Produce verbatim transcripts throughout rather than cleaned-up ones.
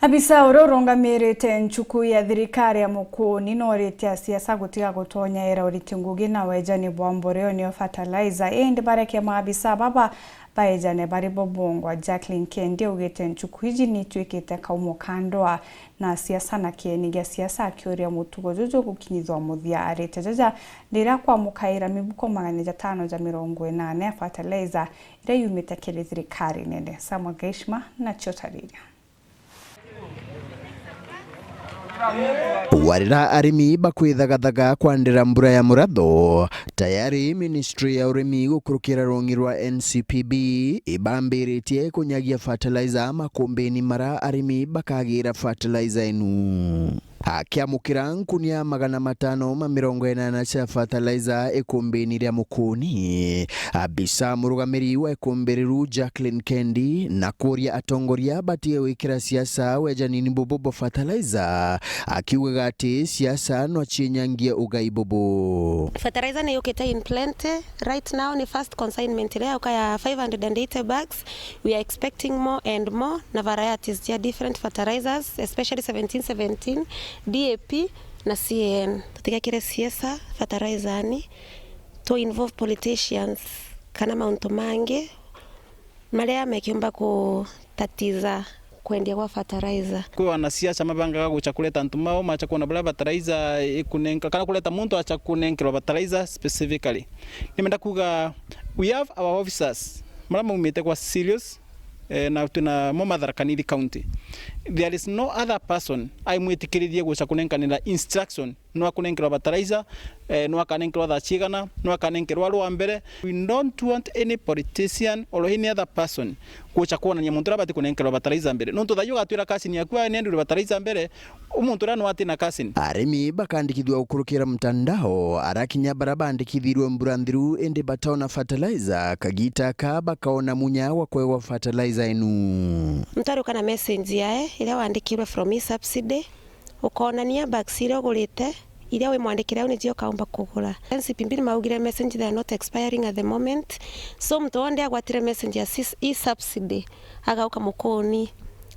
Abisa uria urungamirite nchuku ya thirikari ya Mukuuni nooritie asiasa gutiga gutonyaira uriti ngugi na wejani bwa mboreoni o fertilizer, indi bareke maabisa baba baejane bari bo bongwa. Jacqueline Kendi augite nchuku iji nituikite kaumo ka ndwaa na siasa na kieni gia siasa, akiuria mutugo juju gukinyithwa muthia. Arite jaja ndira kwamukaira mibuko magana jatano ja mirongo inane ya fertilizer iria yumite kiri thirikari nene. Samuel Geishma na ciotariria. Warira arimi bakwithagathaga kwandira mbura ya muratho, tayari ministry ya urimi gukurukira rung'i rwa N C P B ibambiritie kunyagia fertilizer makumbini mara arimi bakagira fertilizer inu. Akiamukira nkunia magana matano ma mirongo inana cia fertilizer ikumbini ria Mukuuni, abisa murugamiri wa ikumbi riu Jacqueline Kendi na kuria atongoria batige gwikira siasa wejanini bubu bwa fertilizer, akiugaga ati siasa no ciinyangie ugai bubu. Fertilizer ni yukite in plenty. Right now ni first consignment iria yauka ya five hundred and eighty bags. We are expecting more and more na varieties cia different fertilizers, especially seventeen seventeen, D A P na C A N. Tutigekire siasa fertilizer ni to involve politicians kana mauntu mangi maria mekiumba kutatiza kwendia gwa fertilizer. Kwi wanasiasa mabangaga gucha kureta antu mao, macha kuona baria fertilizer ikunenka, kana kureta muntu acha kunenkerwa fertilizer specifically. Nimenda kuga, we have our officers maria maumite kwa Sirius, eh, na twina mo Mathara Kanithi County. There is no other person aimwitikiririe gucha kunenkanira instruction no akunenkerwa fertilizer, eh, no akanenkerwa thaa cigana, no akanenkerwa rwa mbere. We don't want any politician or any other person gucha kwonania muntu uria abati kunenkerwa fertilizer mbere. Nontu thaa iyo ugatwira cousin yaku, "Aya ni andure fertilizer mbere," u muntu uria no ati na cousin. Arimi bakandikithua gukurukira mtandao, arakinya bara bandikithirwe mbura nthiru indi batona fertilizer, kagita ka bakaona munya wa kwegwa fertilizer inu. Muntu ariuka na message yae iria wandikirwe from e-subsidy, ukonania bags iria ugurite, iria wimwandikire au nicio ukaumba kugura. N C P B nimaugire message they are not expiring at the moment, so muntu wonthe agwatire message ya sis-, e-subsidy agauka Mukuuni.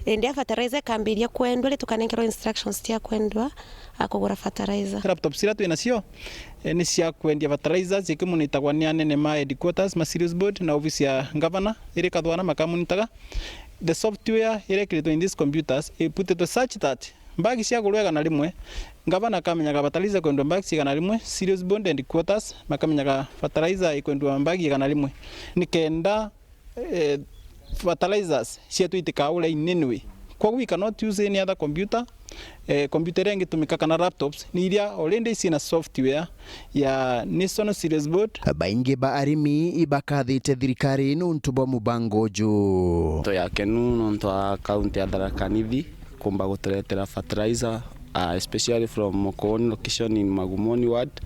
Indi a fertilizer ikambiria kwendwa, ri tukanenkerwa instructions cia kwendwa a kugura fertilizer. Laptops iria twinacio, eh, ni cia kwendia fertilizer, cikimunitagwa ni anene ma headquarters ma Sirius Board na office ya governor iri Kathwana makamunitaga. The software iria ikiritwe in these computers iputitwe such that mbagi ciagurwa igana rimwe, ngavana akamenyaga fertilizer kwendwa mbagi cia igana rimwe, Sirius Board and headquarters makamenyaga fertilizer ikwendwa mbagi igana rimwe, nikenda, eh, fertilizers cietu itikaure in any way. Kwoguo we cannot use any other computer, eh, computer iria ingitumika kana laptops, ni iria already cina software ya National Sirius Board. Baingi ba arimi ibakathite thirikari nontu bwa mubango uju. Twakenu nontu a kaunti ya Tharaka Nithi kumba guturetera fertilizer, ah, especially from Mukuuni location in Magumoni ward.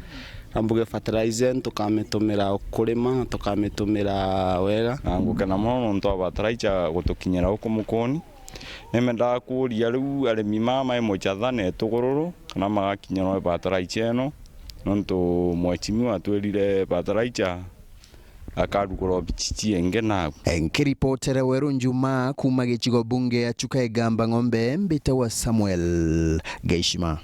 Na mbuge fertilizer tukamitumira kurima, tukamitumira wega. Na ngukena mono nontu wa fertilizer gutukinyira guku Mukuuni. Nimendaga kuuria riu arimi mama mai Muchatha na Itugururu kana magakinyirwa ni fertilizer ino, nontu mheshimiwa atwirire fertilizer akarugura obici cienge nau. Nkiripotera Weru Njuma kuuma gicigo bunge ya Chuka Igamba Ng'ombe, mbitawa Samuel Geishima.